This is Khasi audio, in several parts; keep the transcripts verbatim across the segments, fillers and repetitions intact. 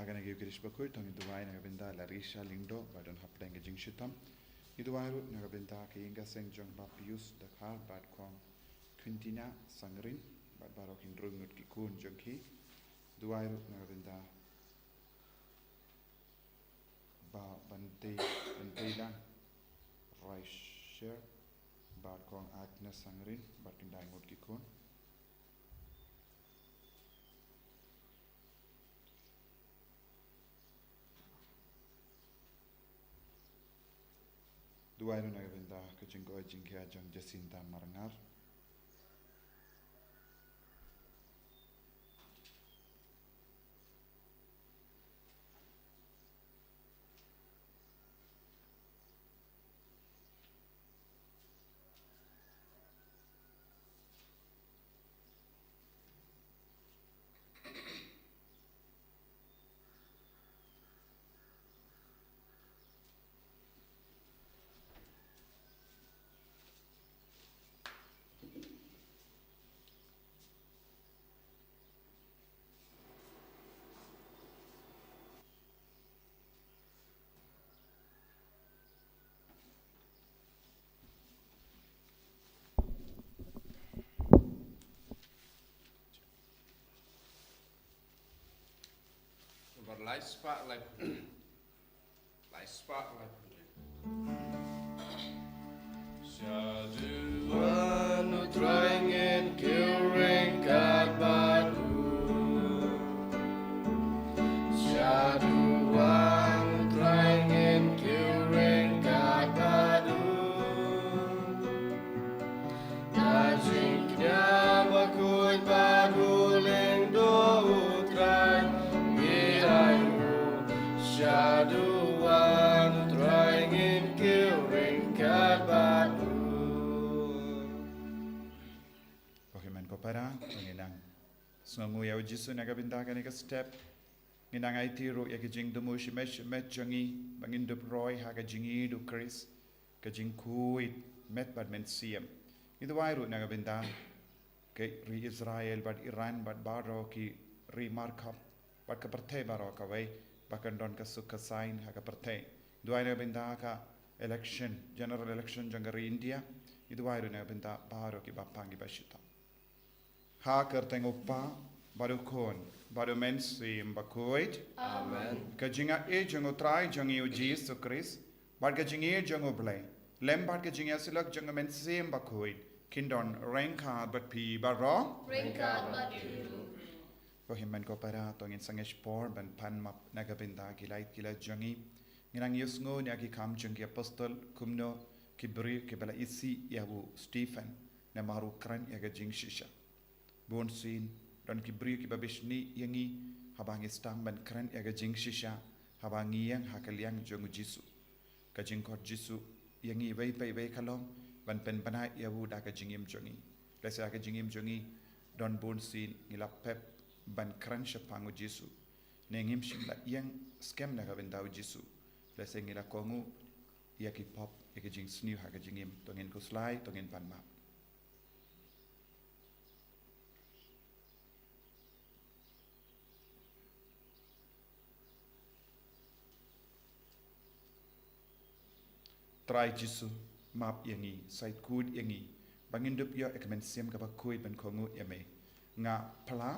Kane ka Eucharist bakhuid, to ngin duwai na ka bynta Larisha Lyngdoh ba don hapdeng ka jingshitom. Ngi duwai ruh na ka bynta ka ïing ka seng jong Bah Pius Dkhar bad Kong Quintina Sangrin bad baroh ki hynriew ngut ki khun jong ki. Duwai ruh na ka bynta Bah Bantei, Bantei Lang Raisher bad Kong Agnes Sangrin bad ki hynriew ngut ki khun. Duwai ruh na ka bynta ka jingkoit jingkhiah jong Jacinta Marngar. Bar lai spah lai phew. Lai spah lai phew. Shaduh wan u Trai ngin kiew ryngkat bad u. Shaduh wan u Trai ngin kiew ryngkat bad u. Ka jingkñia bakhuid bad u lyngdoh u Trai ngi ai u. Shaduh wan u Trai ngin kiew ryngkat bad u. Ko hynmen ko para, to ngin nang sngewnguh ïa u Jisu na ka bynta kane ka step. Ngin nang aiti ruh ïa ki jingthmu shimet shimet jong ngi ba ngin dup roi ha ka jingïeid u Khrist, ka jingkhuid met bad mynsiem. Ngi duwai ruh na ka bynta ka ri Israel bad Iran bad baroh ki ri markhap bad ka pyrthei baroh kawei ba kan don ka suk ka saiñ ha ka pyrthei. Duwai na ka bynta ka election, general election jong ka ri India. Ngi duwai ruh na ka bynta baroh ki bapang ki bashitom. Ha ka kyrteng u Kpa bad u Khun bad u Mynsiem Bakhuid. Amen. Ka jingïeit jong u Trai jong ngi u Jisu Khrist bad ka jingïeit jong u Blei lem bad ka jingïasyllok jong u Mynsiem Bakhuid kin don ryngkat bad phi baroh. Ryngkat bad phi ruh. Ko hynmen ko para, to ngin sangeh por ban pan map na ka bynta ki lait ki lait jong ngi. Ngin nang ïohsngew na ki kam jong ki apostol kumno ki briew kiba la isih ïa u Stephen namar u kren ïa ka jingshisha. Bun sien don ki briew kiba bishni ïa ngi haba ngi sdang ban kren ïa ka jingshisha haba ngi ïeng ha ka liang jong u Jisu. Ka jingkhot Jisu ïa ngi iwei pa iwei ka long ban pynbna ïa u da ka jingim jong ngi. Lehse ha ka jingim jong ngi don bun sien ngi la pep ban kren shaphang u Jisu ne ngim shym la ïeng skhem na ka bynta u Jisu. Lehse ngi la kohnguh ïa ki pop, ïa ki jingsniew ha ka jingim. To ngin khuslai, to ngin pan map. Trai Jisu, map ïa ngi, shait khuid ïa ngi ba ngin dup ïoh ïa ka mynsiem kaba khuid ban kohnguh ïa me. Nga phla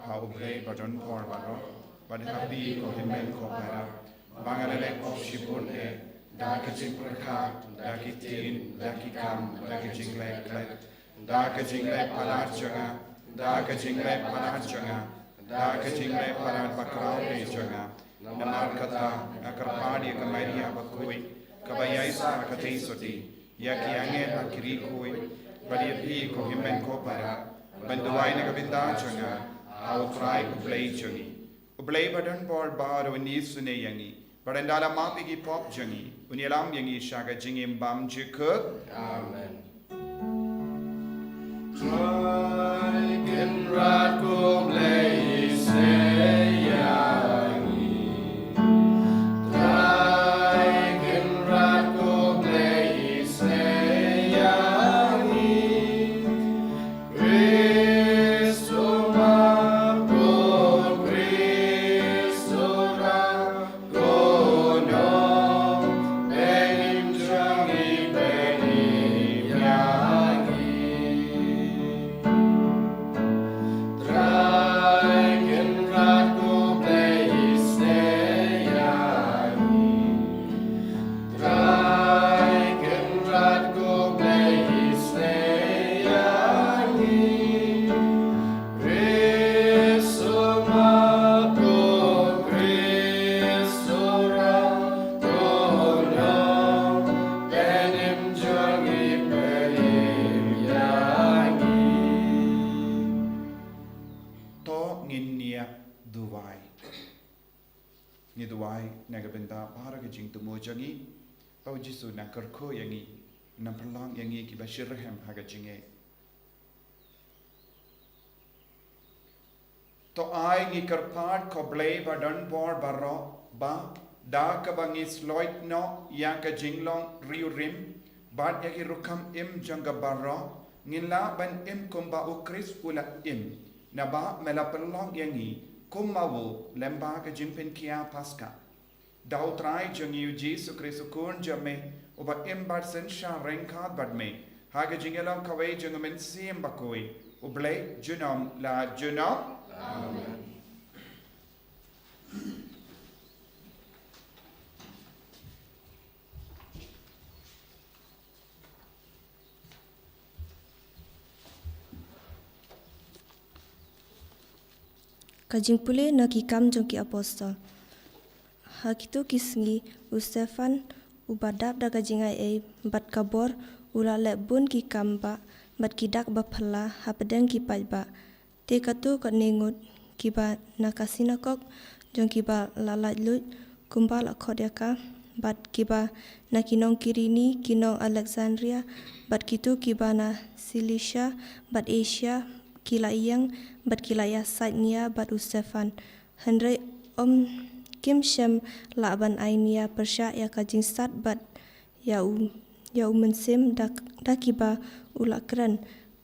ha U Blei ba don bor baroh bad ha phi ko hynmen ko para, ba nga la leh pop shibun eh, da ka jingpyrkhat, da ki ktien, da ki kam, da ka jingleh klet, da ka jingleh palat jong nga, da ka jingleh palat jong nga, da ka jingleh palat bakhraw eh jong nga. Namar kata nga kyrpad ïa ka Maria bakhuid kaba ïaisah ha ka theisotti, ïa ki angel ha ki riewkhuid, bad ïa phi ko hynmen ko para, ban duwai na ka bynta jong nga ha U Trai U Blei jong ngi. U Blei ba don bor baroh un isynei ïa ngi bad ynda la map ïa ki pop jong ngi un ïalam ïa ngi sha ka jingim bymjukut. Amen. Trai Kynrad ko Blei isynei ïa ngi. Trai Kynrad ko Blei isynei ïa ngi. Khrist u map, ko Khrist u duwai. Ngi duwai na ka bynta baroh ka jingthmu jong ngi, ba U Jisu un kyrkhu ïa ngi, un pynlong ïa ngi kiba shitrhem ha ka jingngeit. To ai ngi kyrpad ko Blei ba don bor baroh, ba da kaba ngi sloit noh ïa ka jinglong riewrim bad ïa ki rukom im jong ka baroh, ngin lah ban im kumba U Khrist u la im, naba me la pynlong ïa ngi kum ma u lem bad ka jingpynkhia Paska. Da U Trai jong ngi U Jisu Khrist U Khun jong me, uba im bad synshar ryngkat bad me ha ka jingïalam kawei jong U Mynsiem Bakhuid, U Blei junom la junom. Amen. Ka jingpule na Ki Kam jong ki Apostol. Ha kito ki sngi, u Stephan, uba dap da ka jingai ei bad ka bor, u la leh bun ki kam bah bad ki dak baphylla hapdeng ki paidbah. Te katto katne ngut kiba na ka synagog jong kiba la laitluid, kumba la khot ïa ka, bad kiba na ki nong Kirini, ki nong Alexandria, bad kito kiba na Cilicia bad Asia, ki la ïeng bad ki la ïasaid nia bad u Stephan. Hynrei ym kim shym lah ban ai nia pyrshah ïa ka jingstad bad ïa u, ïa u mynsiem da, da kiba u la kren.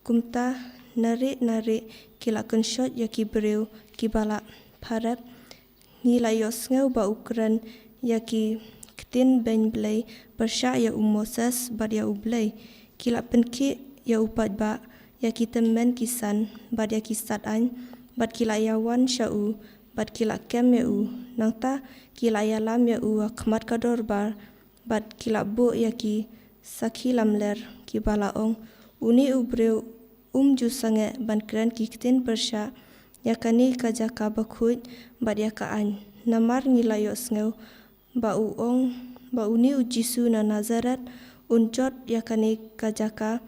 Kumta, na rieh na rieh ki la kynshoit ïa ki briew kiba la pharep. Ngi la ïohsngew ba u kren ïa ki ktien beiñ Blei pyrshah ïa u Moses bad ïa U Blei. Ki la pynkhih ïa u paidbah, ïa ki tymmen ki san bad ïa ki stad aiñ, bad ki la ïawan sha u bad ki la kem ïa u. Nangta ki la ïalam ïa u ha khmat ka dorbar, bad ki la buh ïa ki sakhi lamler kiba la ong, une u briew um ju sangeh ban kren ki ktien pyrshah ïa kane ka jaka bakhuid bad ïa ka aiñ. Namar ngi la ïohsngew ba u ong, ba une u Jisu na Nasaret un jot ïa kane ka jaka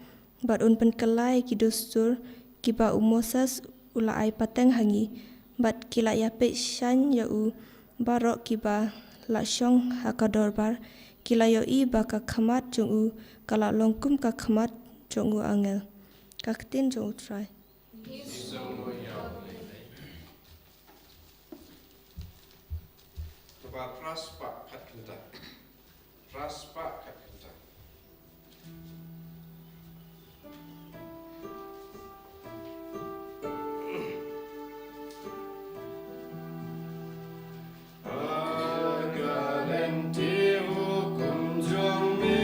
bad un pynkylla ïa ki dustur kiba u Moses u la ai pateng ha ngi. Bad ki la ïapeit shaiñ ïa u baroh kiba la shong ha ka dorbar, ki la ïohi ba ka khmat jong u ka la long kum ka khmat jong u angel. Ka ktien jong U Trai. Kaba phra spah khat kynta. Phra spah khat kynta. Ha ka lynti hukum jong me,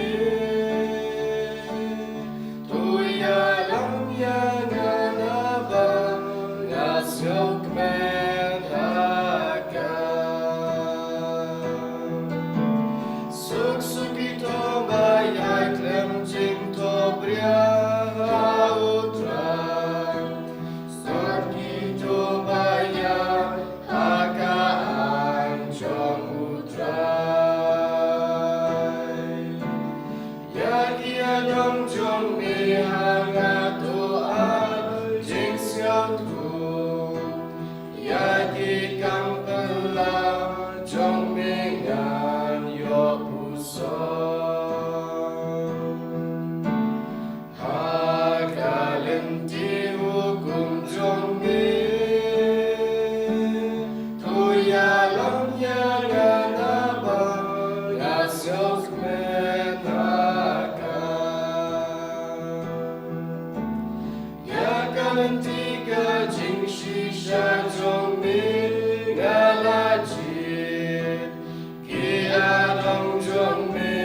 to ïalam ïa nga naba nga sngewkmen ha ka. Suk suk ito ba ïai khlem jingthohbria ha U Trai. Suk ito ba ïai ha ka aiñ jong U Trai. Ïa ki ïalam jong me ha nga to ai jingsngewthuh. Ïa ki kam phylla jong me ngan ïoh puson. Ha ka lynti hukum jong me, to ïalam ïa nga naba nga sngewkmen ha ka. Ïa ka lynti ka jingshisha jong me nga la jied. Ki aïom jong me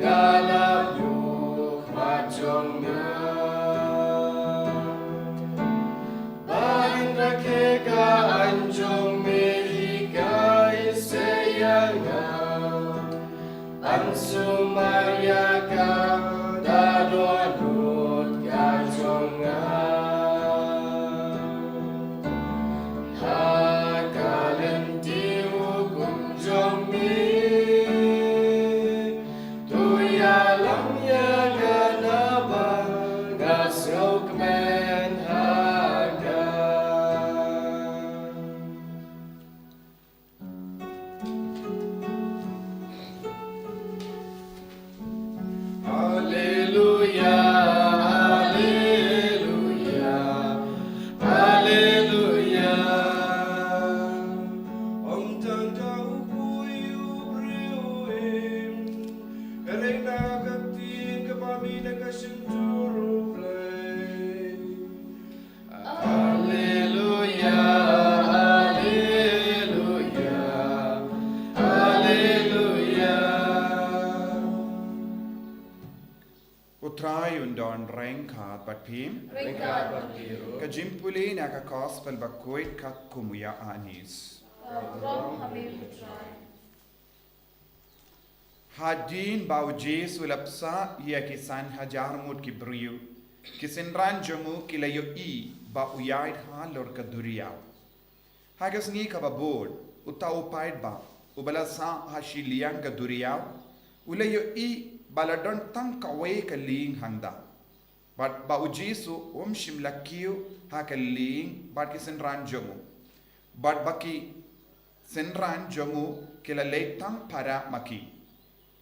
nga la buh khmat jong nga. Ba in rakhe ka aiñ jong me, hikai se ïa nga. Ban sumar ïa ka da dohnud ka jong nga. Ha ka lynti hukum jong me, to ïalam ïa nga naba nga sngewkmen ha ka. Phim. Ryngkat bad phi ruh. Ka jingpule na ka Gospel bakhuid katkum u Ïoannis. Ka burom ha me ko Trai. Hadien ba u Jisu u la pynshah ïa ki san hajar ngut ki briew, ki synran jong u ki la ïohi ba u ïaid halor ka duriaw. Ha ka sngi kaba bud, uta u paidbah uba la sah ha shiliang ka duriaw u la ïohi ba la don tang kawei ka lieng hangta, bad ba u Jisu um shym la kiew ha ka lieng bad ki synran jong u, bad ba ki synran jong u ki la leit tang para ma ki.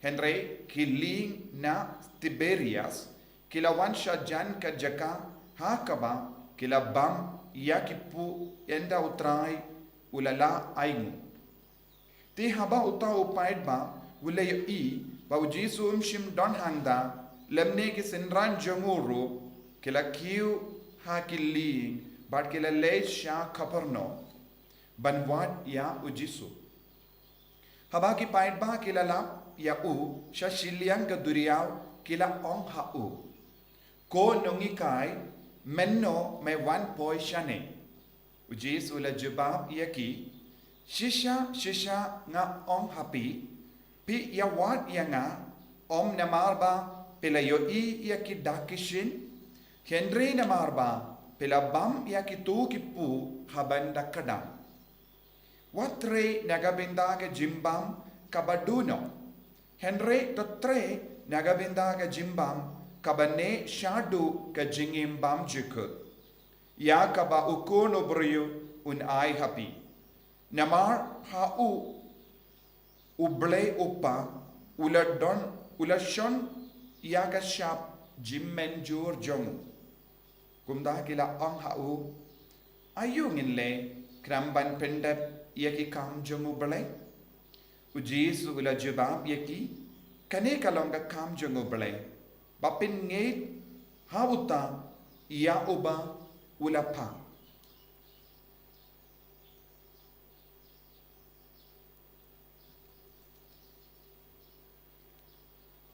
Hynrei ki lieng na Tiberias ki la wan sha jan ka jaka ha kaba ki la bam ïa ki puh ynda u Trai u la lah ai nguh. Te haba uta u paidbah u la ïohi ba u Jisu um shym don hangta, lymne ki synran jong u ruh, ki la kiew ha ki lieng bad ki la leit sha Kapernaum ban wad ïa u Jisu. Haba ki paidbah ki la lap ïa u sha shiliang ka duriaw, ki la ong ha u, "Ko nonghikai, mynno me wan poi shane?" U Jisu u la jubab ïa ki, "Shisha shisha nga ong ha phi, phi ïa wad ïa nga, ym namar ba phi la ïohi ïa ki da ki shin, hynrei namar ba phi la bam ïa kito ki puh ha bynta ka dang. Wat trei na ka bynta ka jingbam kaba duh noh, hynrei to trei na ka bynta ka jingbam kaba neh shaduh ka jingim bymjukut, ïa kaba u Khun u briew un ai ha phi. Namar ha u, u Blei u Kpa u la don, u la shon ïa ka shap jingmynjur jong u." Kumta ki la ong ha u, "Aïu ngin leh khnang ban pyndep ïa ki kam jong u Blei?" U Jisu u la jubab ïa ki, "Kane ka long ka kam jong u Blei, ba phin ngeit ha uta ïa uba u la phah."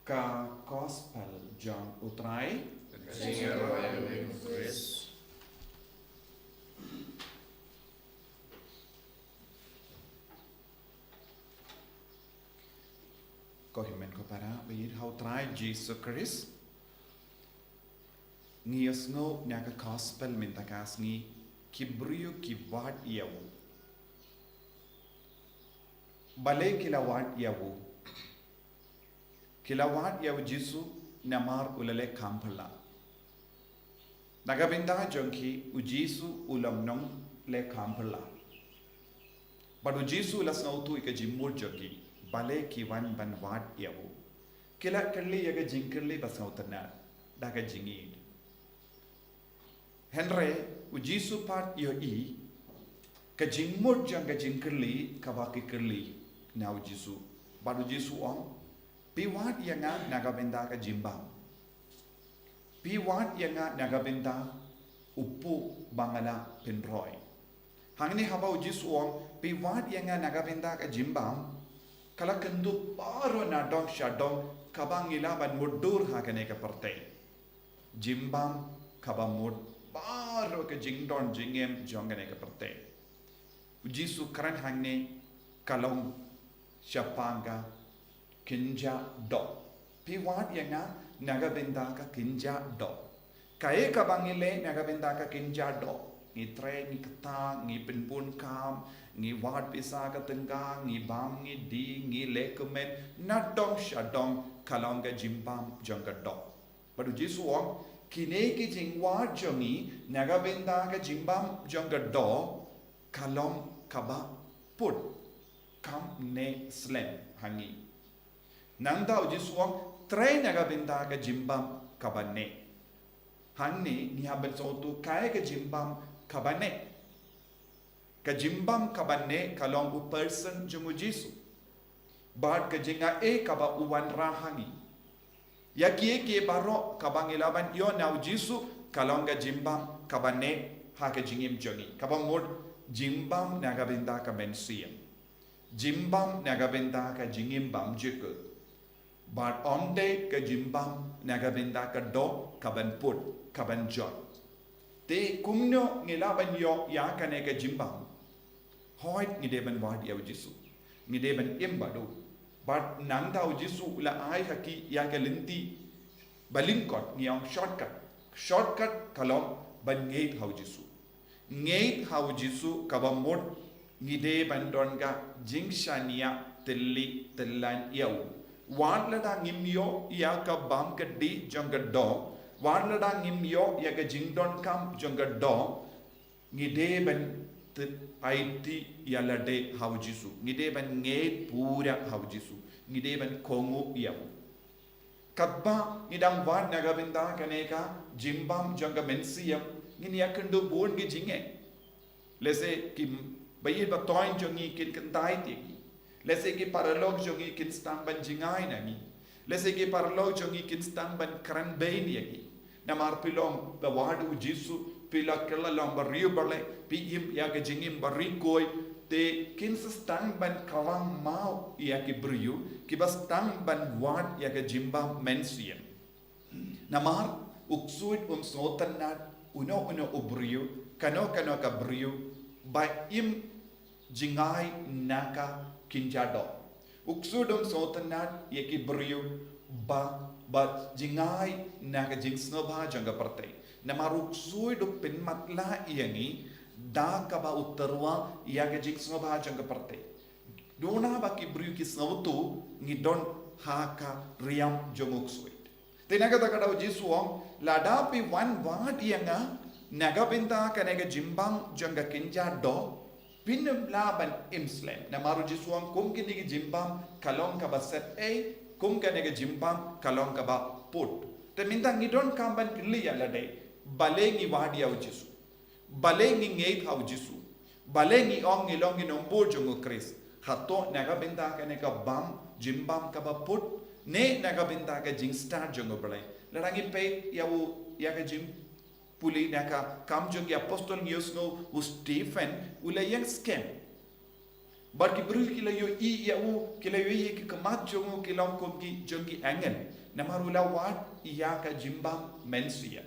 Ka Gospel jong u Trai. Ka jingïaroh ïa me ko Khrist. Ko hynmen ko para ba ïeit ha u Trai Jisu Khrist. Ngi ïohsngew na ka Gospel mynta ka sngi, ki briew ki wad ïa u. Balei ki la wad ïa u? Ki la wad ïa u Jisu namar u la leh kam phylla. Na ka bynta jong ki, u Jisu u long nongleh kam phylla. Bad u Jisu u la sngewthuh ïa ka jingmut jong ki, balei ki wan ban wad ïa u. Ki la kylli ïa ka jingkylli ba sngewtynnad da ka jingïeit. Hynrei u Jisu pat u ïohi ka jingmut jong ka jingkylli kaba ki kylli na u Jisu. Bad u Jisu u ong, "Phi wad ïa nga na ka bynta ka jingbam. Phi wad ïa nga na ka bynta u puh ba nga la pynroi." Hangne haba u Jisu u ong, "Phi wad ïa nga na ka bynta ka jingbam," ka la kynduh baroh na dong sha dong kaba ngi lah ban mutdur ha kane ka pyrthei. Jingbam kaba mut baroh ka jingdon jingem jong kane ka pyrthei. U Jisu u kren hangne, ka long shaphang ka kynja doh. "Phi wad ïa nga na ka bynta ka kynja doh. Kaei kaba ngi leh na ka bynta ka kynja doh? Ngi trei, ngi ktah, ngi pynbun kam, ngi wad pisa ka tyngka, ngi bam, ngi die, ngi leh kmen, na dong sha dong ka long ka jingbam jong ka doh." Bad u Jisu u ong, "Kine ki jingwad jong ngi na ka bynta ka jingbam jong ka doh, ka long kaba put, kam neh slem ha ngi." Nangta u Jisu u ong, "Trei na ka bynta ka jingbam kaba neh." Hangne ngi hap ban sngewthuh kaei ka jingbam kaba neh. Ka jingbam kaba neh ka long u person jong u Jisu. Bad ka jingaiei kaba u wanrah ha ngi. Ïa kiei kiei baroh kaba ngi lah ban ïoh na u Jisu ka long ka jingbam kaba neh ha ka jingim jong ngi. Kaba mut jingbam na ka bynta ka mynsiem. Jingbam na ka bynta ka jingim bymjukut. Bad ym dei ka jingbam na ka bynta ka doh ka ban put, ka ban jot. Te kumno ngi lah ban ïoh ïa kane ka jingbam? Hooid, ngi dei ban wad ïa u Jisu. Ngi dei ban im bad u. Bad nangta u Jisu u la ai ha ki ïa ka lynti ba lyngkot, ngi ong shortcut. Shortcut ka long ban ngeit ha u Jisu. Ngeit ha u Jisu kaba mut ngi dei ban don ka jingshaniah tylli tyllan ïa u. Wat lada ngim ïoh ïa ka bam ka dih jong ka doh, wat lada ngim ïoh ïa ka jingdonkam jong ka doh, ngi dei ban te-, aiti ïa lade ha u Jisu. Ngi dei ban ngeit pura ha u Jisu. Ngi dei ban kohnguh ïa u. Katba ngi dang wad na ka bynta kane ka jingbam jong ka mynsiem, ngin ïakynduh bun ki jingeh. Lehse ki ba ïeit ba toiñ jong ngi kin kyntait ïa ngi. Lehse ki paralok jong ngi kin sdang ban jngai na ngi. Lehse ki paralok jong ngi kin sdang ban kren bein ïa ngi. Namar phi long ba wad u Jisu, phi la kylla long ba riewblei, phi im ïa ka jingim ba riewkhuid, te kin sa sdang ban kawang maw ïa ki briew kiba sdang ban wad ïa ka jingbam mynsiem. Namar u ksuid um sngewtynnad uno uno u briew, kano kano ka briew ba im jngai na ka kynja doh. U ksuid um sngewtynnad ïa ki briew ba, ba jngai na ka jingsngewbha jong ka pyrthei. Namar u ksuid u pynmatlah ïa ngi da kaba u tyrwa ïa ka jingsngewbha jong ka pyrthei. Duna ba ki briew ki sngewthuh ngi don ha ka riam jong u ksuid. Te na kata ka daw Jisu u ong, lada phi wan wad ïa nga na ka bynta kane ka jingbam jong ka kynja doh, phin ym lah ban im slem. Namar u Jisu u ong kum kine ki jingbam ka long kaba set ei, kum kane ka jingbam ka long kaba put. Te mynta ngi donkam ban kylli ïa lade, balei ngi wad ïa u Jisu? Balei ngi ngeit ha u Jisu? Balei ngi ong ngi long ki nongbud jong u Khrist? Hato na ka bynta kane ka bam, jingbam kaba put, ne na ka bynta ka jingstad jong u Blei? Lada ngi peit ïa u, ïa ka jingpule na ka Kam jong ki Apostol ngi ïohsngew u Stephen u la ïeng skhem. Bad ki briew ki la ïohi ïa u, ki la ïohi ïa ki khmat jong u ki long kum ki jong ki angel. Namar u la wad ïa ka jingbam mynsiem.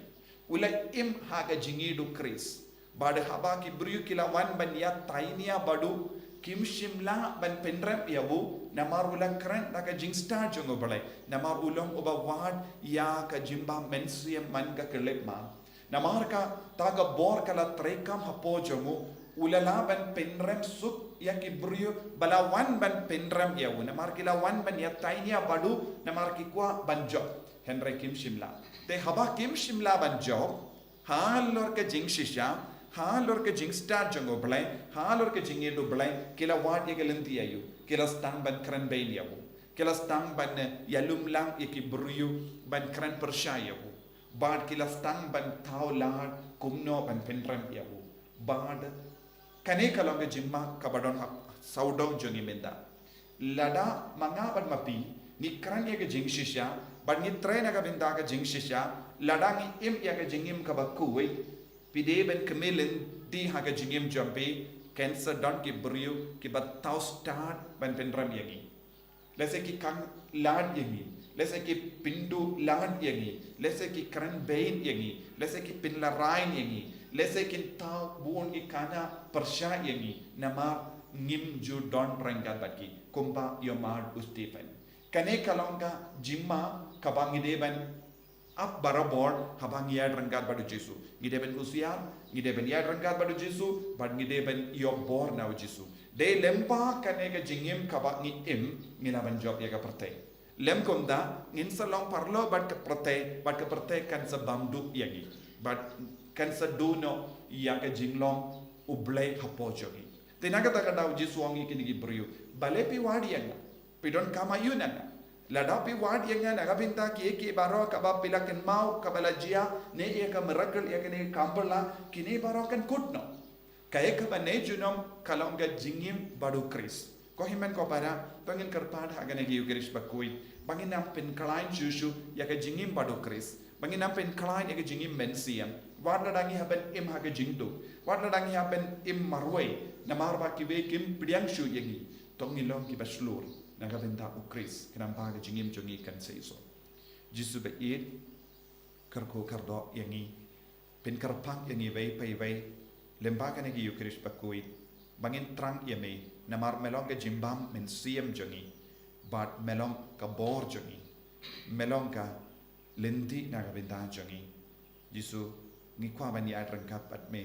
U la im ha ka jingïeit u Khrist. Bad haba ki briew ki la wan ban ïatainia bad u, kim shym lah ban pynrem ïa u, namar u la kren da ka jingstad jong u Blei. Namar u long uba wad ïa ka jingbam mynsiem man ka khyllipmat. Namar kata ka bor ka la treikam hapoh jong u, u la lah ban pynrem suk ïa ki briew ba la wan ban pynrem ïa u. Namar ki la wan ban ïatainia bad u, namar ki kwah ban jop. Hynrei kim shym lah. Te haba kim shym lah ban jop, halor ka jingshisha, halor ka jingstad jong u Blei, halor ka jingïeit u Blei, ki la wad ïa ka lynti aïu, ki la sdang ban kren bein ïa u. Ki la sdang ban, eh, ïalum lang ïa ki briew ban kren pyrshah ïa u. Bad ki la sdang ban thaw lad kumno ban pynrem ïa u. Bad kane ka long ka jingma kaba don ha sawdong jong ngi mynta. Lada ma nga bad ma phi ngi kren ïa ka jingshisha, bad ngi trei na ka bynta ka jingshisha, lada ngi im ïa ka jingim kaba khuid, phi dei ban khmih lynti ha ka jingim jong phi, kan sa don ki briew kiba thaw stad ban pynrem ïa ngi. Lehse ki khang lad ïa ngi. Lehse ki pynduh lad ïa ngi. Lehse ki kren bein ïa ngi. Lehse ki pynlarai ïa ngi. Lehse kin thaw bun ki khana pyrshah ïa ngi. Namar ngim ju don ryngkat bad ki. Kumba ïa u Stephen. Kane ka long ka jingma kaba ngi dei ban ap barabor haba ngi ïaid ryngkat bad u Jisu. Ngi dei ban husiar, ngi dei ban ïaid ryngkat bad u Jisu, bad ngi dei ban ïoh bor na u Jisu. Dei lyngba kane ka jingim kaba ngi im, ngi lah ban jop ïa ka pyrthei. Lym kumta, ngin sa long paralok bad ka pyrthei, bad ka pyrthei kan sa bam duh ïa ngi. Bad kan sa duh noh ïa ka jinglong u Blei hapoh jong ngi. Te na kata ka daw u Jisu u ong ïa kine ki briew, balei phi wad ïa nga? Phi donkam aïu na nga? Lada phi wad ïa nga na ka bynta kiei kiei baroh kaba phi la kynmaw kaba la jia, ne ïa ka miracle ïa kane ka kam pyrshah, kine baroh kan kut noh. Kaei kaba neh junom ka long ka jingim bad u Khrist. Ko hynmen ko para, to ngin kyrpad ha kane ka Eucharist bakhuid ba ngin ym pynkhlaiñ shuh shuh ïa ka jingim bad u Khrist. Ba ngin ym pynkhlaiñ ïa ka jingim mynsiem. Wat lada ngi hap ban im ha ka jingduk. Wat lada ngi hap ban im marwei. Namar ba kiwei kim pdiang shuh ïa ngi. To ngin long kiba shlur. Na ka bynta u Khrist, khnang ba ka jingim jong ngi kan seisoh. Jisu ba ïeit, kyrkhu kyrdoh ïa ngi, pynkyrpad ïa ngi iwei pa iwei, lyngba kane ka Eukharist bakhuid, ba ngin thrang ïa me, namar me long ka jingbam mynsiem jong ngi, bad me long ka bor jong ngi, me long ka lynti na ka bynta jong ngi. Jisu, ngi kwah ban ïaid ryngkat bad me,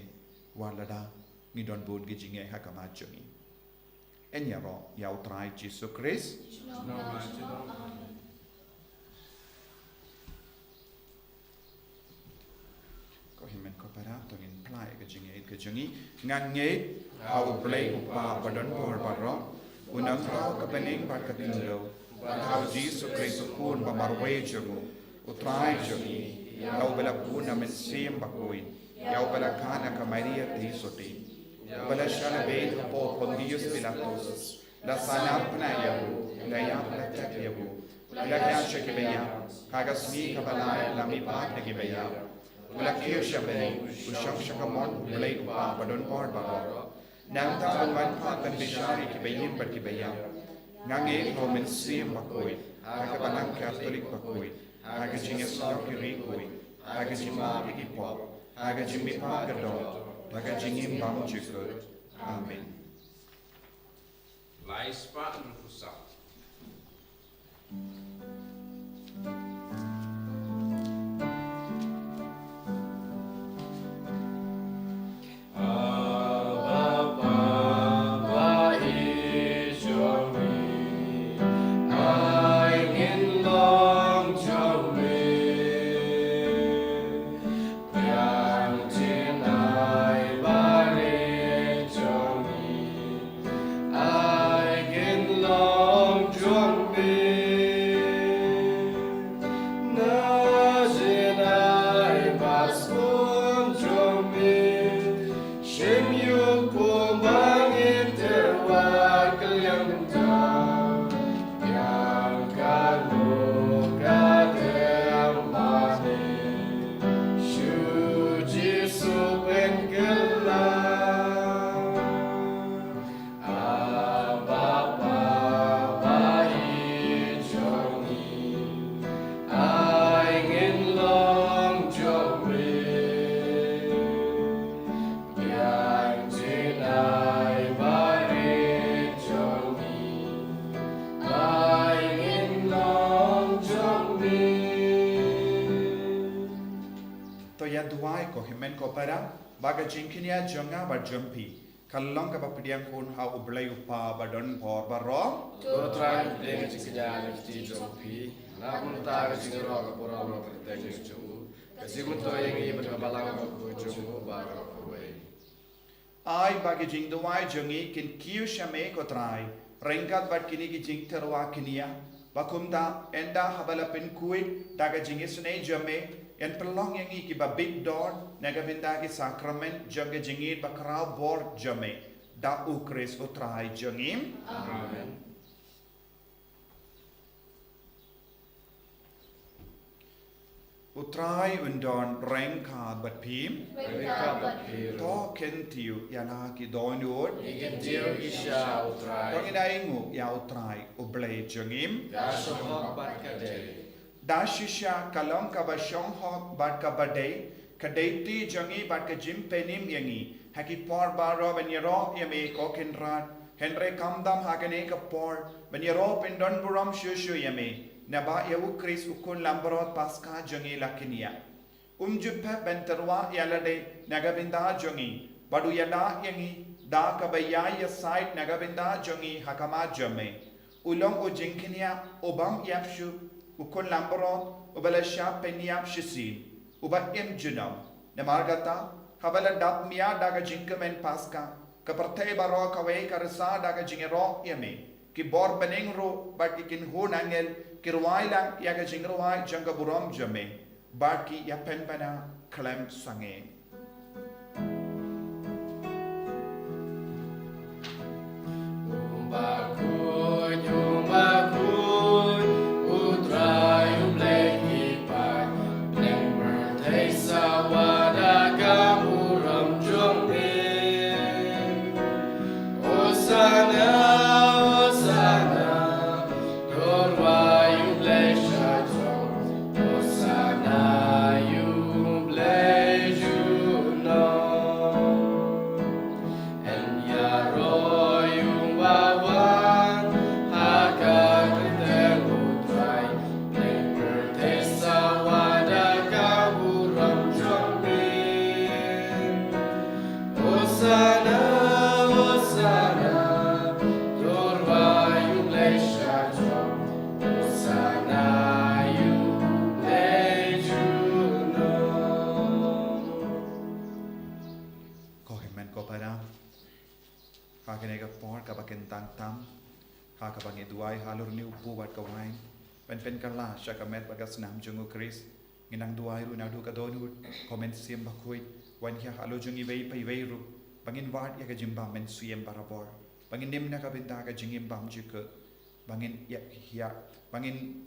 wat lada ngi don bun ki jingeh ha khmat jong ngi. Ngin ïaroh ïa u Trai Jisu Khrist. Ko hynmen ko para, to ngin phla ïa ka jingïeit ka jong ngi. Nga ngeit ha U Blei U Kpa ba don bor baroh, U Nongthaw ka bneng bad ka khyndew, bad ha U Jisu Khrist U Khun ba marwei jong u, U Trai jong ngi, ïa uba la bun na Mynsiem Bakhuid, ïa uba la kha na ka Maria Theisotti, uba la shah lade hapoh Pontius Pilatus, la sahnarphna ïa u, la ïap la tep ïa u, la ïaid sha ki baïap, ha ka sngi kaba lai la mihpat na ki baïap, u la kiew sha bneng, u shong sha kamon U Blei U Kpa ba don bor baroh. Nangta un wan pat ban bishar ïa ki baïing bad ki baïap. Nga ngeit ha U Mynsiem Bakhuid, ha ka Balang Katholik bakhuid, ha ka jingïasyllok ki riewkhuid, ha ka jingmap ïa ki pop, ha ka jingmihpat ka doh, ha ka jingim bymjukut. Amen. Lai spah hynriewphew saw. Ai kin long jong me. Na jin ai ba skon jong me. Shim ïa u kum ba ngin tyrwa kylliang bynta. Ïa ka lok ka dang mane. Shu Jisu pynkylla. Abba Papa i jong ngi, ai ngin long jong me. Biang jin ai barit jong ngi, ai ngin long jong me. To ïa duwai ko hynmen ko para, ba ka jingkñia jong nga bad jong phi. Ka long kaba pdiang khun ha U Blei U Kpa ba don bor baroh. To Trai pdiang ka jingkñia na ka kti jong phi. Na ka bynta ka jingïaroh ka burom ka kyrteng jong u. Ka jingmyntoi ïa ngi bad ka balang bakhuid jong u baroh kawei. Ai ba ki jingduwai jong ngi kin kiew sha me ko Trai. Ryngkat bad kine ki jingtyrwa kñia. Ba kumta, ynda haba la pynkhuid, da ka jingisynei jong me, yn pynlong ïa ngi kiba bit don, na ka bynta ki sakrament, jong ka jingïeit ba khraw bor jong me. Da U Khrist U Trai jong ngi. Amen. U Trai un don ryngkat bad phi. Ryngkat bad phi ruh. To kyntiew ïa la ki dohnud. Ngi kyntiew shisha U Trai. To ngin ainguh ïa U Trai U Blei jong ngi. Ka shong hok bad ka dei. Da shisha ka long kaba shong hok bad kaba dei, ka dei ti jong ngi bad ka jingpynim ïa ngi ha ki por baroh ban ïaroh ïa me ko Kynrad. Hynrei khamtam ha kane ka por ban ïaroh pyndon burom shuh shuh ïa me, naba ïa U Khrist U Khun Langbrot Paskha jong ngi la kñia. Um ju pep ban tyrwa ïa lade na ka bynta jong ngi, bad u ïada ïa ngi da kaba ïai ïasaid na ka bynta jong ngi ha khmat jong me. U long u jingkñia u bym ïap shuh, U Khun Langbrot uba la shah pynïap shisien, uba im junom. Namar kata, haba la dap mia da ka jingkmen Paskha, ka pyrthei baroh kawei ka rsa da ka jingïaroh ïa me. Ki bor bneng ruh bad ki kynhun angel ki rwai lang ïa ka jingrwai jong ka burom jong me, bad ki ïapynbna khlem sangeh. U bakhuid, u bakhuid, U Trai U Blei ki paid, bneng pyrthei sawa da ka burom jong me. Hosana, Hosana, Hosanna, Hosanna, to rwai U Blei sha jrong. Hosanna ïa U Blei junom. Ko hynmen ko para, ha kane ka por kaba kyntang tam, ha kaba ngi duwai halor une u pud bad ka wain, ban pynkylla sha ka met bad ka snam jong U Khrist, ngin nang duwai ruh naduh ka dohnud, ko Mynsiem Bakhuid, wan hiar halor jong ngi iwei pa iwei ruh, ba ngin wad ïa ka jingbym mynsiem barabor, ba ngin im na ka bynta ka jingim bymjukut, ba ngin ïa hiar, ba ngin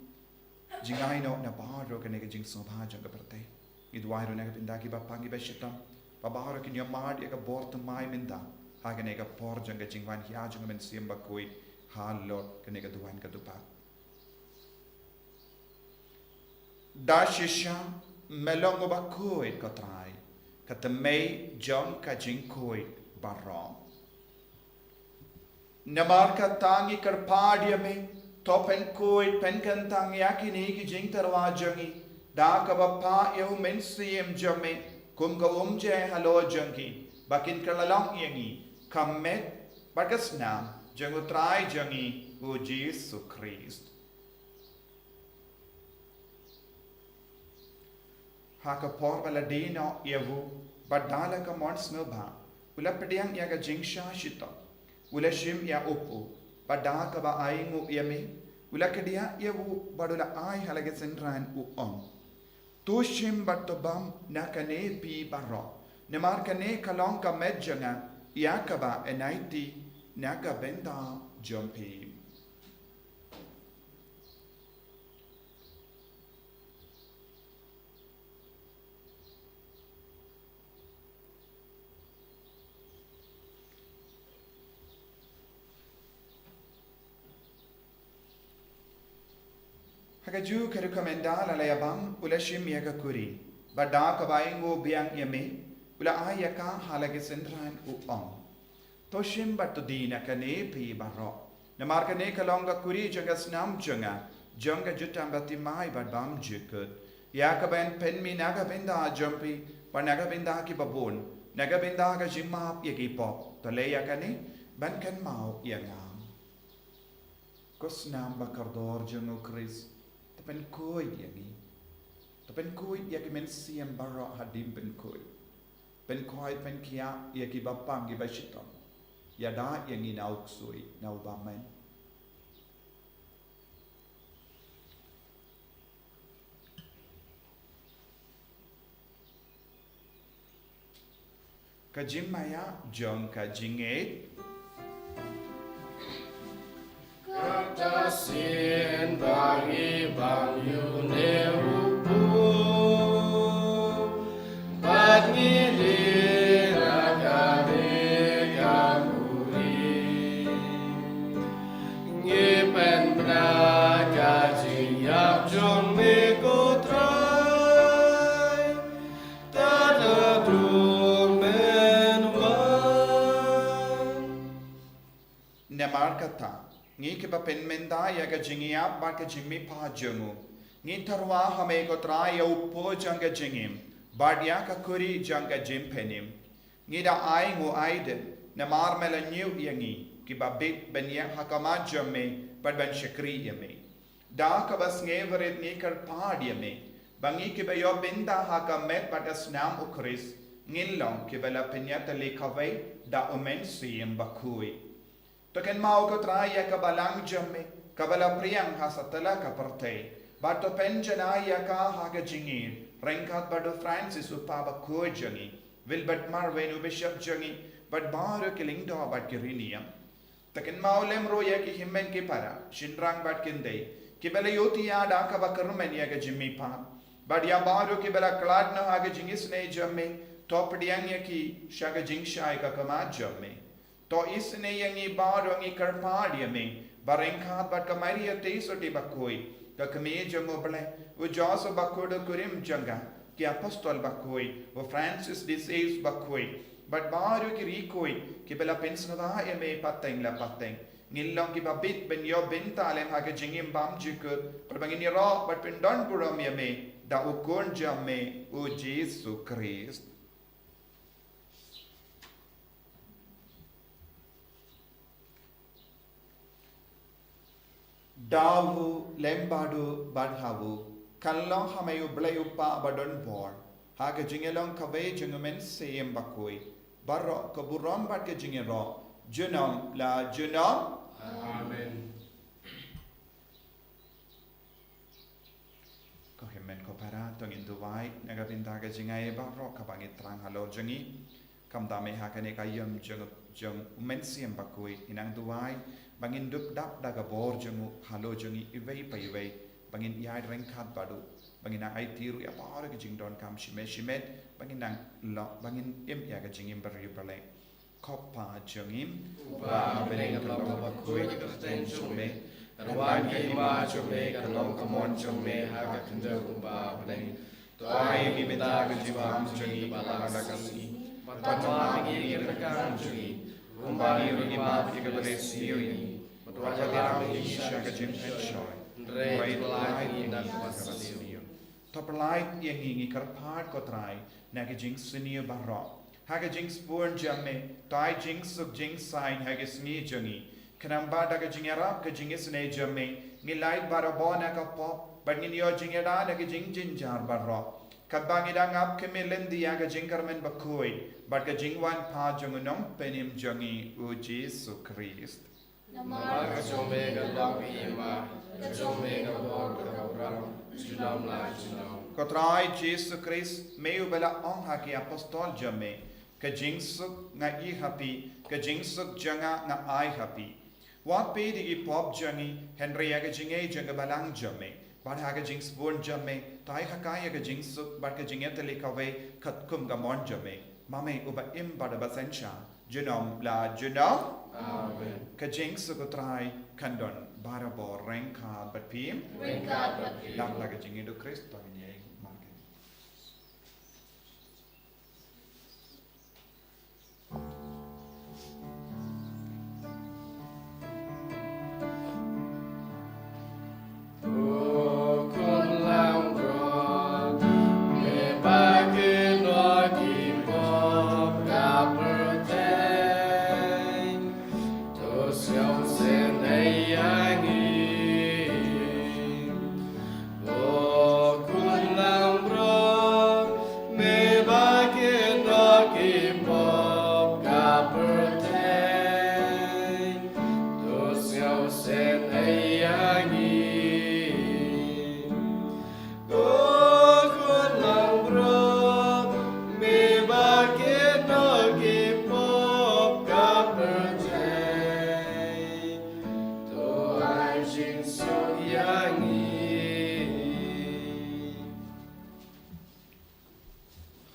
jngai noh na baroh kane ka jingsngewbha jong ka pyrthei. Ngi duwai ruh na ka bynta kiba pang kiba shitom, ba baroh kin ïohmad ïa ka bor thymmai mynta, ha kane ka por jong ka jingwan hiar jong ka Mynsiem Bakhuid, halor kane ka duwan ka dupa. Da shisha me long uba khuid ko Trai, ka thymmei jong ka jingkhuid baroh. Namar kata ngi kyrpad ïa me, to pynkhuid pynkyntang ïa kine ki jingtyrwa jong ngi, da kaba phah ïa U Mynsiem jong me, kum ka umjai halor jong ki, ba kin kylla long ïa ngi ka met bad ka snam jong U Trai jong ngi U Jisu Khrist. Ha ka por ba la die noh ïa u, bad da la ka mon sngewbha, u la pdiang ïa ka jingshah shitom, u la shim ïa u pud, bad da kaba ainguh ïa me, u la kdiah ïa u, bad u la ai ha la ki synran, u ong: To shim bad to bam na kane phi baroh, namar kane ka long ka met jong nga, ïa kaba yn aiti na ka bynta jong phi. Ha kajuh ka rukom ynda la ïa bam, u la shim ïa ka kuri, bad da kaba ainguh biang ïa me, u la ai ïa ka ha la ki synran, u ong: To shim bad to die na kane phi baroh, namar kane ka long ka kuri jong ka snam jong nga, jong ka jutang bathymmai bad bymjukut, ïa kaba yn pynmih na ka bynta jong phi bad na ka bynta kiba bun, na ka bynta ka jingmap ïa ki pop. To leh ïa kane ban kynmaw ïa nga. Ko snam ba kordor jong U Khrist, to pynkhuid ïa ngi. To pynkhuid ïa ki mynsiem baroh hadien pynkhuid. Pynkhuid pynkhiah ïa kiba pang kiba shitom. Ïada ïa ngi na u ksuid, na u bymman. Ka jingmaïa jong ka jingngeit. Kata sien ba ngi bam ïa une u pud, bad ngi die na kane ka kuri, ngi pynbna ka jingïap jong me ko Trai, tad haduh men wan. Namar kata, ngi kiba pynmynta ïa ka jingïap bad ka jingmihpat jong u, ngi tyrwa ha me ko Trai ïa u pud jong ka jingim, bad ïa ka kuri jong ka jingpynim. Ngi da ainguh aidin, namar me la ñiew ïa ngi, kiba bit ban ïeng ha khmat jong me, bad ban shakri ïa me. Da kaba sngewrit ngi kyrpad ïa me, ba ngi kiba ïoh bynta ha ka met bad ka snam U Khrist, ngin long kiba la pynïatylli kawei da U Mynsiem Bakhuid. To kynmaw ko Trai ïa ka balang jong me, kaba la pdiang ha satlak ka pyrthei, bad to pynjanai ïa ka ha ka jingïeit, ryngkat bad u Francis u Papa bakhuid jong ngi, Wilbert Marwein u Bishop jong ngi, bad baroh ki lyngdoh bad ki riewniam. To kynmaw lem ruh ïa ki hynmen ki para, shynrang bad khyndai, kiba la ïohthiah da kaba kyrmen ïa ka jingmihpat, bad ïa baroh kiba la khlad noh ha ka jingisynei jong me, to pdiang ïa ki sha ka jingshai ka khmat jong me. To isynei ïa ngi baroh, ngi kyrpad ïa me, ba ryngkat bad ka Maria Theisotti bakhuid, ka kmie jong U Blei, u Joseph bakhuid u kurim jong ka, ki apostol bakhuid, u Francis de Sales bakhuid, bad baroh ki riewkhuid kiba la pynsngewbha ïa me pateng la pateng, ngin long kiba bit ban ïoh bynta lem ha ka jingim bymjukut, bad ba ngin ïaroh bad pyndonburom ïa me da u Khun jong me, u Jisu Khrist. Da u lem bad u bad ha u, kan long ha me u Blei u Kpa ba don bor, ha ka jingïalong kawei jong u Mynsiem Bakhuid, baroh ka burom bad ka jingïaroh, junom la junom. Amen. Ko hynmen ko para, to ngin duwai na ka bynta ka jingai baroh kaba ngi thrang halor jong ngi. Khamtam eh ha kane ka aïom jong, jong u Mynsiem Bakhuid, ngi nang duwai ba ngin dup dap da ka bor jong u halor jong ngi iwei pa iwei, ba ngin ïaid ryngkat bad u, ba ngin nang aiti ruh ïa baroh ki jingdonkam shimet shimet, ba ngin nang long, ba ngin im ïa ka jingim bariewblei. Ko Pa jong ngi uba ha bneng, ka long kaba khuid ka kyrteng jong me, kan wan ka hima jong me, kan long ka mon jong me ha ka khyndew kumba ha bneng. To ai ïa ngi mynta ka jingbam jong ngi ba la ka sngi, bad map ïa ngi ki rkang jong ngi, kumba ngi ruh ngi map ïa ki ba riewspah ïa ngi, bad wat ïalam ïa ngi sha ka jingpynshoi, hynrei to pynlait ïa ngi na kaba sniew. To pynlait ïa ngi, ngi kyrpad ko Trai, na ki jingsniew baroh. Ha ka jingsbun jong me, to ai jingsuk jingsaiñ ha ka sngi jong ngi. Khnang ba da ka jingïarap ka jingisynei jong me, ngin lait barabor na ka pop, bad ngin ïoh jingïada na ki jingjynjar baroh. Katba ngi dang ap khmih lynti ïa ka jingkyrmen bakhuid bad ka jingwan pat jong u Nongpynim jong ngi u Jisu Khrist. Namar ka jong me ka long ka hima, ka jong me ka bor bad ka burom, junom la junom. Ko Trai Jisu Khrist, me uba la ong ha ki apostol jong me, ka jingsuk nga ïoh ha phi, ka jingsuk jong nga nga ai ha phi. Wat peit ïa ki pop jong ngi, hynrei ïa ka jingngeit jong ka balang jong me. Bad ha ka jingsbun jong me, to ai ha ka ïa ka jingsuk bad ka jingïatylli kawei katkum ka mon jong me. Ma me uba im bad uba synshar, junom la junom. Amen. Ka jingsuk u Trai kan don barabor ryngkat bad phi. Ryngkat bad phi. Dap la ka jingïeid u Khrist, to ngin ïeng markylliang. O Khun langbrot, me ba kynnoh ki pop ka pyrthei, to sngewsih ïa ngi. O Khun langbrot, me ba kynnoh ki pop ka pyrthei, to ai jingsuk ïa ngi.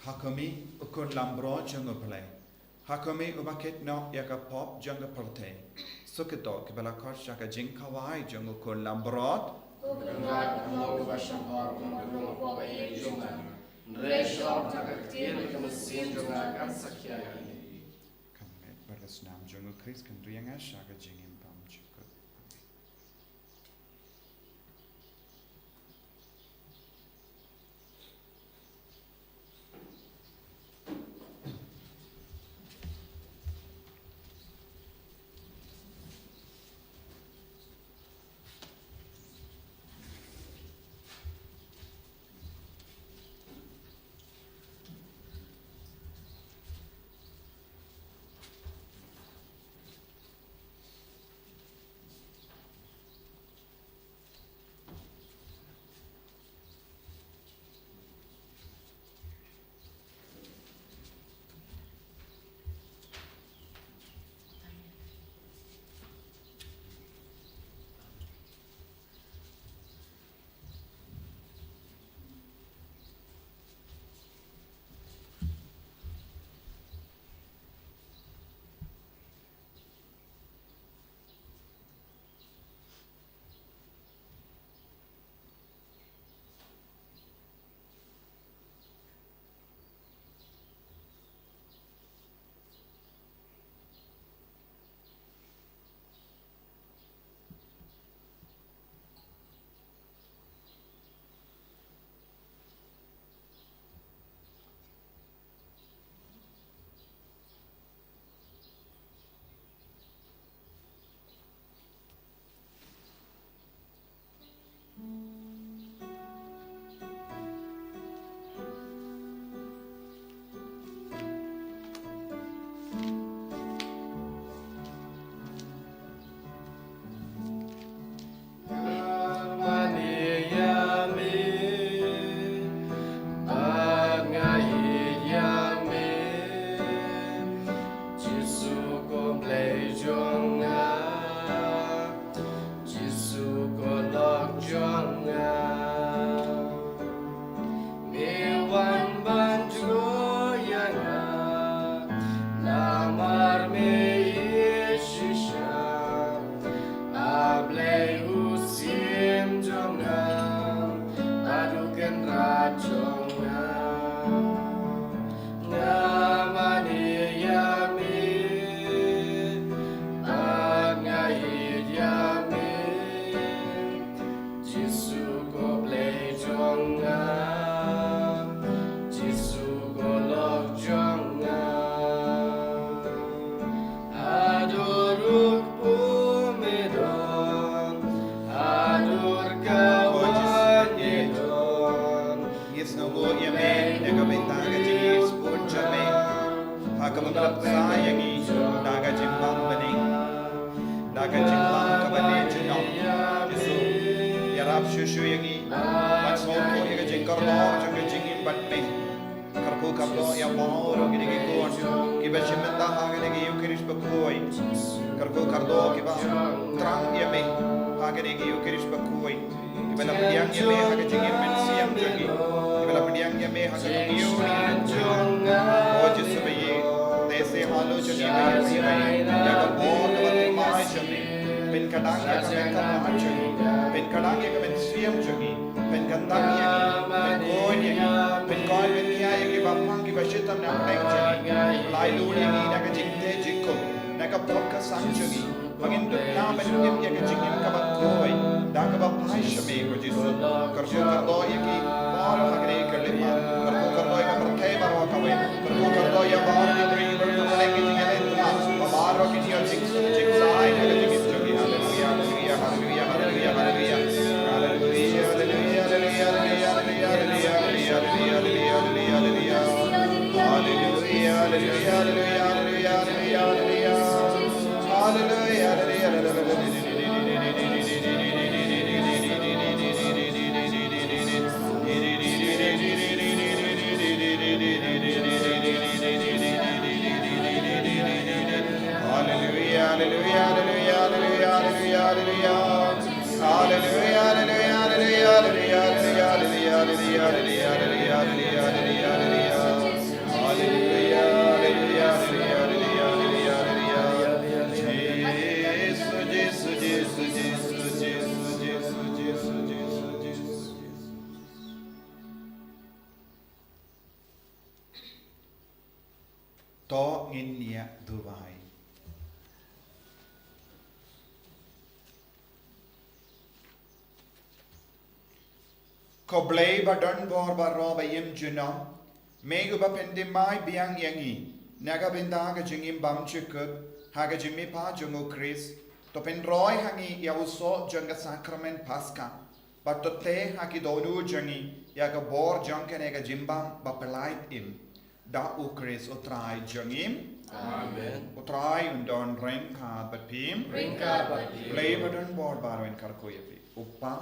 Ha khmih, U Khun langbrot jong U Blei. Ha khmih, uba kynnoh ïa ka pop jong ka pyrthei. Suk ïa kito kiba la khot sha ka jingkhawai jong U Khun langbrot. Ko Kynrad, ka long kaba shah bor, ka long kaba ïeit jong nga. Hynrei sha ka ktien ka mynsiem jong nga kan sa khia ïa ngi. Ka met bad ka snam jong U Khrist kan ri ïa nga sha ka jingim bymjukut. shuh shuh ïa ngi ban sngewthuh ïa ka jingkordor jong ka jingim bad me. Kyrkhu kyrdoh ïa baroh kine ki khun kiba shim bynta ha kane ka Ïukharist bakhuid. Kyrkhu kyrdoh kiba thrang ïa me ha kane ka Ïukharist bakhuid. Kiba la pdiang ïa me ha ka jingim mynsiem jong ki. Kiba la pdiang ïa me ha ka jingim jong ki. O Jisu ba ïeit, te se halor jong ngi ba ïeit ïa ka bor kaba thymmai jong me. Pynkhlaiñ ïa ka bor kaba thymmai jong me. Pynkhlaiñ ïa ka mynsiem jong ngi. Pynkhlaiñ ïa ngi. Pynkhuid ïa ngi. Pynkoit pynkhia ïa kiba pang kiba shitom na pdeng jong ngi. Laitluid ïa ngi na ka jingteh jingkhum, na ka pop ka sang jong ngi. Ba ngin dup na ban im ïa ka jingim kaba khuid da kaba phai sha me ko Jisu. Kyrkhu kyrdoh ïa ki baroh ha kane ka lima. Kyrkhu kyrdoh ïa ka pyrthei baroh kawei. Kyrkhu kyrdoh ïa baroh ki briew baroh ki jingïaleh. Ba baroh ki jingïaleh jingsuk jingsai ha ka jingim jong ki. Haleluya, haleluya, haleluya, haleluya, haleluya. Haleluya, haleluya, haleluya, haleluya. Haleluya, haleluya, haleluya, haleluya. Haleluya, haleluya, haleluya, haleluya, haleluya, haleluya. Haleluya, haleluya, haleluya. Haleluya, haleluya, haleluya, haleluya, haleluya. Haleluya, haleluya, haleluya, haleluya. Haleluya, haleluya, haleluya, haleluya, haleluya. Haleluya, haleluya, haleluya, haleluya, haleluya. Jisu, Jisu, Jisu. To ngin ïa duwai. Ko Blei ba don bor baroh ba im junom, me uba pynthymmai biang ïa ngi na ka bynta ka jingim bymjukut ha ka jingmihpat jong u Khrist, to pynroi ha ngi ïa u soh jong ka sakramen Paska, bad to teh ha ki dohnud jong ngi ïa ka bor jong kane ka jingbam ba pyllait im. Da u Khrist u Trai jong ngi. Amen. U Trai un don ryngkat bad phi. Ryngkat bad phi. Blei ba don bor baroh un kyrkhu ïa phi. U Kpa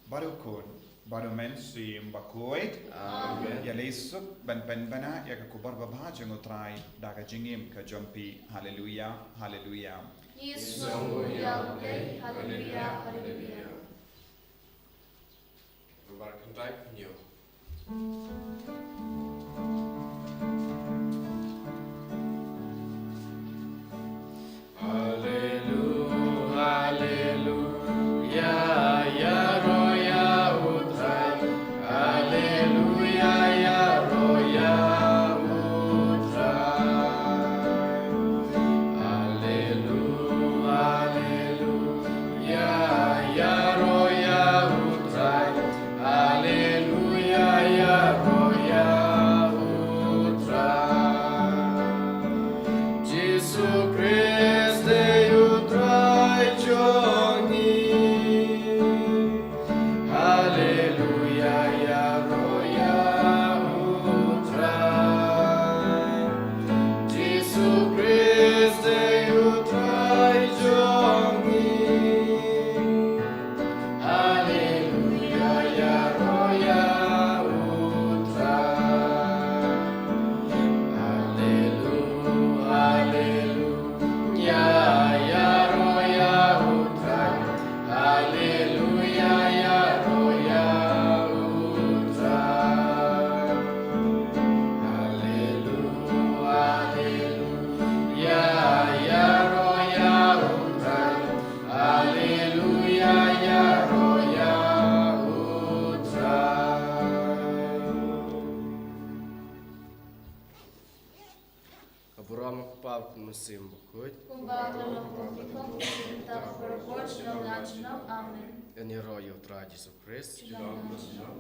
bad u Khun bad u Mynsiem Bakhuid. Amen. Ïaleh suk ban pynbna ïa ka khubor babha jong u Trai da ka jingim ka jong phi. Haleluya, haleluya. Ngi sngewbha ïa U Blei. Haleluya, haleluya. Rubar kyntait pynïoh. Haleluya, haleluya, ïaroh ïa U Trai. Haleluya, ïaroh ïa U Trai. Haleluya, haleluya. Ïa, ïaroh ïa U Trai. Haleluya, ïaroh ïa U Trai. Jisu Khrist dei U Trai jong ngi. Haleluya, ïaroh ïa U Trai. Jisu Khrist dei U Trai jong ngi. Haleluya, ïaroh ïa U Trai. Haleluya, haleluya, ïaroh ïa U Trai. Haleluya, ïaroh ïa U Trai. Haleluya, haleluya, ïaroh ïa U Trai. Haleluya, ïaroh ïa U Trai. Ka burom u Kpa bad u Mynsiem Bakhuid. Kumba ka long ha u kyrteng, mynta bad baroh por, junom la junom. Amen. Ngin ïaroh ïa U Trai Jisu Khrist. Junom la junom.